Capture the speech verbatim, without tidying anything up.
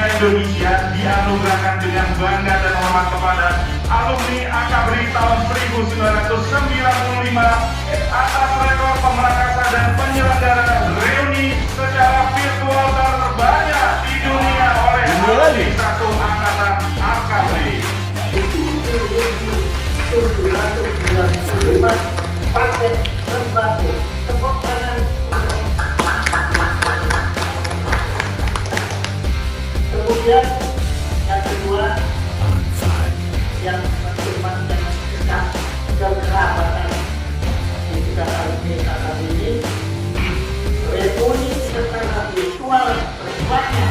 Indonesia dianugerahkan dengan bangga dan hormat kepada alumni Akabri tahun seribu sembilan ratus sembilan puluh lima atas rekor pemangkasan dan penyelenggara reuni secara virtual terbanyak di dunia oleh alumni satu angkatan Akabri. Pakai sembako, tepuk tangan. Kemudian yang kedua, yang menghormatkan kekerabatan di sekitar alumni Akabri ini, reuni secara virtual terbanyak